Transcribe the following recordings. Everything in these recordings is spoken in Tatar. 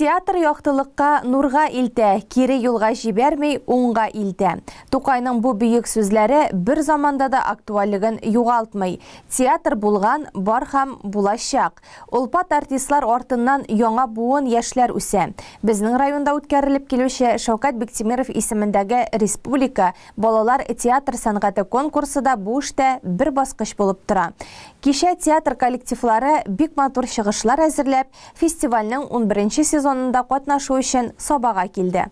Театр яктылыкка, нурга илтә, кире юлга җибәрми, уңга илтә. Тукайның бу бөек сүзләре бер заманда да актуальлеген югалтмый. Театр булган, бар һәм булачак. Олпат артистлар артыннан яңа буын яшьләр үсә. Безнең районда үткәрелеп килүче Шәүкәт Биктимеров исемендәге республика балалар театр сәнгате конкурсы да бу эштә бер баскыч булып тора. Кичә театр коллективлары бик матур чыгышлар әзерләп, фестивальнең 11нче сезонында катнашу өчен Сабага килде.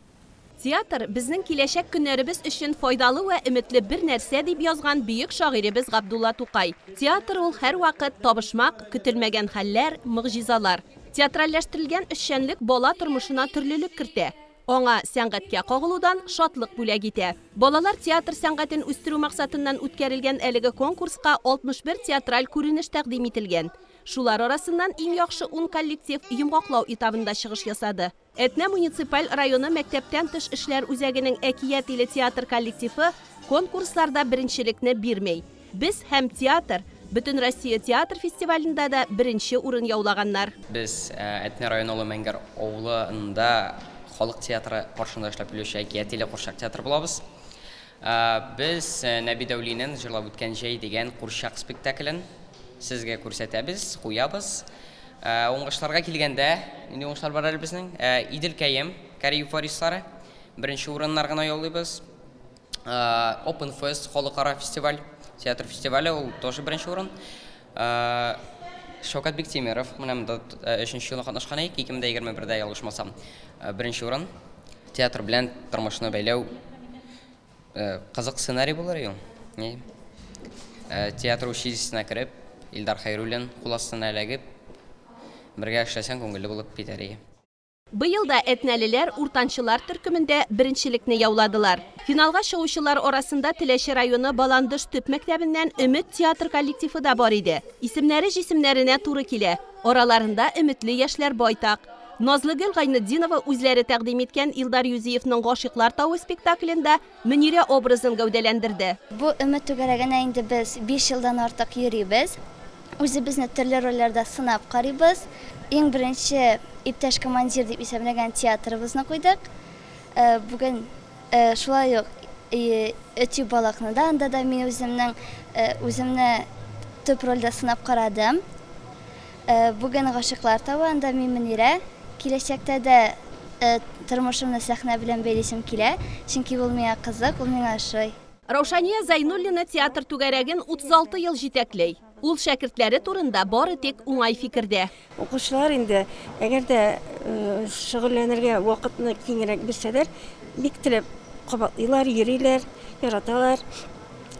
Театр безнең киләчәк көннәребез өчен файдалы вә өметле бер нәрсә, дип язган бөек шагыйребез Габдулла Тукай. Театр ул һәрвакыт табышмак, көтелмәгән хәлләр, могҗизалар. Театральләштерелгән эшчәнлек бала тормышына төрлелек кертә. Аңа сәнгатькә кагылудан шатлык бүләк итә. Балалар театр сәнгатен үстерү максатыннан үткәрелгән әлеге конкурска 61 театраль күренеш тәкъдим ителгән. Шулар арасыннан иң яхшы ун коллектив йомгаклау этабында чыгыш ясады. Әтнә муниципаль районы мәктәптән тыш эшләр үзәгенең Әкият иле театр коллективы конкурсларда беренчелекне бирми. Без һәм театр Бөтенроссия театр фестивалендә дә беренче урын яулаганнар. Без Әтнә районы Олы Мәңгәр авылында халык театры каршында эшләп килүче Әкият иле курчак театры булабыз. Без Нәби Дәүлинең Җырлап үткән җәй дигән курчак спектаклен сезгә күрсәтәбез, куябыз. Уңышларга килгәндә, нинди уңышлар бар әле безнең? Иделкәем, Кариев варислары, беренче урыннар гына яулыйбыз. Open Fest халыкара фестиваль, театр фестивале, ул тоже беренче урын. Шәүкәт Биктимеров, менә монда өченче елны катнашкан идек, 2021-дә ялгышмасам, беренче урын. Театр белән тормышны бәйләү кызык сценарий булыр ел. Театр училищесына кереп, Илдар Хәйруллин кул астына эләгеп, бергә эшләсәң күңелле булып китәр иде. Быел да әтнәлеләр уртанчылар төркемендә беренчелекне яуладылар. Финалга чыгучылар арасында Теләче районы Баландыш төп мәктәбеннән Өмет театр коллективы да бар иде. Исемнәре җисемнәренә туры килә. Араларында өметле яшьләр байтак. Назлыгөл Гайнетдинова үзләре тәкъдим иткән Илдар Юзиевның Гашыйклар тавы спектаклендә Мөнирә образын гәүдәләндерде. Бу Өмет түгәрәгенә инде без 5 елдан артык йөрибез. Үзебезне төрле рольләрдә сынап карыйбыз. Иң беренче Иптәш командир дип исемләгән театрыбызны куйдык. Бүген шулай ук Өтү балакны да, анда да мин үземнең үземне төп рольдә сынап карадым. Бүген Гашыйклар тавы, анда мин Мөнирә. Киләчәктә дә тормышымны сәхнә белән бәйлисем килә, чөнки ул миңа кызык, ул миңа ошый. Раушания Зәйнуллина театр түгәрәген 36 ел җитәкли. Ул шәкертләре турында бары тик уңай фикердә. Укучылар инде, әгәр дә шөгыльләнергә вакытны киңрәк бирсәләр, бик теләп кабатлыйлар, йөриләр, яраталар.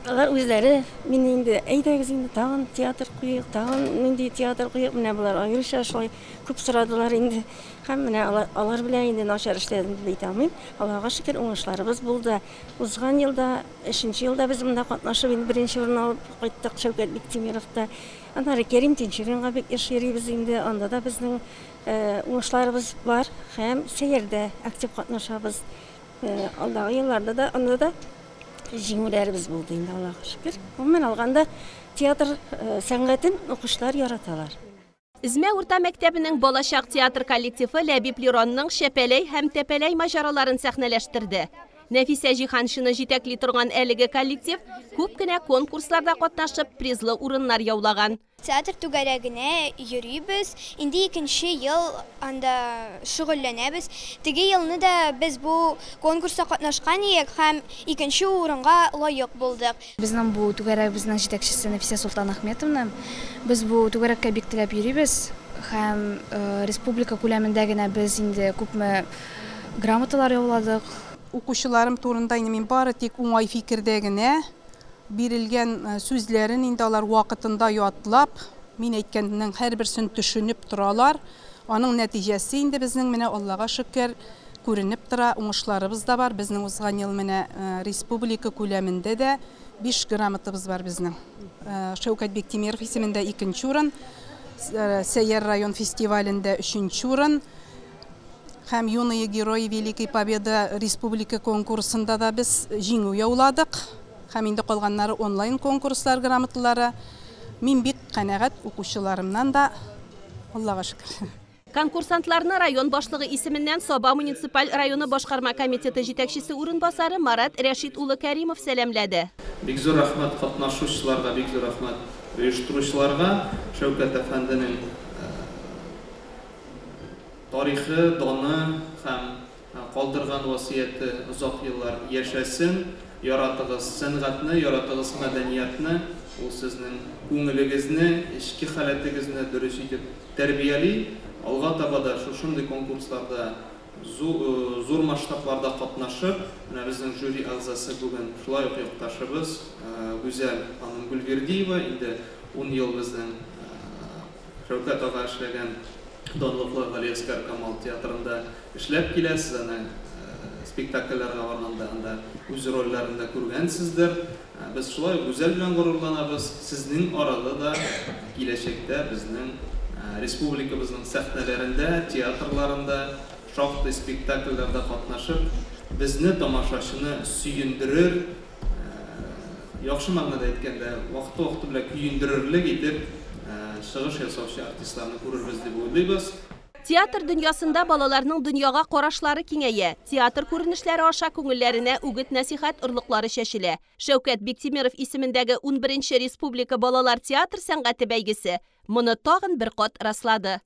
Алар үзләре мине инде, әйдәгез инде тагын театр куйыйк, тагын нинди театр куйыйк, менә болар аеруча шулай күп сорадылар инде. Һәм менә алар белән инде начар эшләдем дип әйтә алмыйм. Аллага шөкер, уңышларыбыз булды. Узган елда, өченче елда без монда катнашып, инде беренче урын алып кайттык Шәүкәт Биктимировта. Аннары Кәрим Тинчуринга бик еш йөрибез инде, анда да безнең уңышларыбыз бар һәм Сәйәрдә актив катнашабыз. Алдагы елларда да анда да җиңүләребез булды инде, Аллага шөкер. Гомумән алганда, театр сәнгатен укучылар яраталар. Эзмә урта мәктәбенең Балачак театр коллективы Ләбиб Леронның Шәпәләй һәм Тәпәләй маҗараларын сәхнәләштерде. Нәфисә Җиһаншина җитәкли торган әлеге коллектив күп кенә конкурсларда катнашып, призлы урыннар яулаган. Театр түгәрәгенә йөрибез. Инде икенче ел анда шөгыльләнәбез. Теге елны да без бу конкурста катнашкан идек һәм икенче урынга лаек булдык. Безнең бу түгәрәгебезнең җитәкчесе Нәфисә Солтанахметовна. Без бу түгәрәккә бик теләп йөрибез һәм республика күләмендә генә без инде күпме грамоталар яуладык. Укучыларым турында инде мин бары тик уңай фикердә генә. Бирелгән сүзләрен инде алар вакытында ятлап, мин әйткәннең һәрберсен төшенеп торалар. Аның нәтиҗәсе инде безнең менә Аллага шөкер күренеп тора, уңышларыбыз да бар. Безнең узган ел менә республика күләмендә дә 5 грамотабыз бар безнең. Шәүкәт Биктимеров исемендә икенче урын, Сәйяр район фестивалендә өченче урын. Һәм Юные герои Великой Победы республика конкурсында да без җиңү яуладык. Һәм инде калганнары онлайн конкурслар грамоталары. Мин бик канәгать укучыларымнан да, Аллага шөкер. Конкурсантларны район башлыгы исеменнән Саба муниципаль районы башкарма комитеты җитәкчесе урынбасары Марат Рәшит улы Кәримов сәламләде. Бик зур рәхмәт катнашучыларга, бик зур рәхмәт оештыручыларга. Шәүкәт әфәнденең тарихы, даны һәм калдырган васыяте озак еллар яшәсен. Яратыгыз сәнгатьне, яратыгыз мәдәниятне, ул сезнең күңелегезне, эчке халәтегезне дөрес итеп тәрбияли. Алга таба да шушындый конкурсларда зур масштабларда катнашып, менә безнең жюри әгъзасы бүген шулай ук якташыбыз Гүзәл ханым Гөлвердиева, инде 10 ел безнең Шәүкәт ага эшләгән данлыклы Галиәсгар Камал театрында эшләп килә. Сез аны спектакльләргә барганда анда үз рольләрендә күргәнсездер. Без шулай ук Гүзәл белән горурланабыз. Сезнең арада да киләчәктә безнең республикабызның сәхнәләрендә, театрларында, шактый спектакльләрдә катнашып, безне тамашачыны сөендерер, яхшы мәгънәдә әйткәндә, вакыты-вакыты белән көендерерлек итеп чыгыш ясаучы артистларны күрербез дип уйлыйбыз. Театр дөньясында балаларның дөньяга карашлары киңәя. Театр күренешләре аша күңелләренә үгет-нәсихәт орлыклары чәчелә. Шәүкәт Биктимеров исемендәге 11 нче республика балалар театр сәнгате бәйгесе моны тагын бер кат раслады.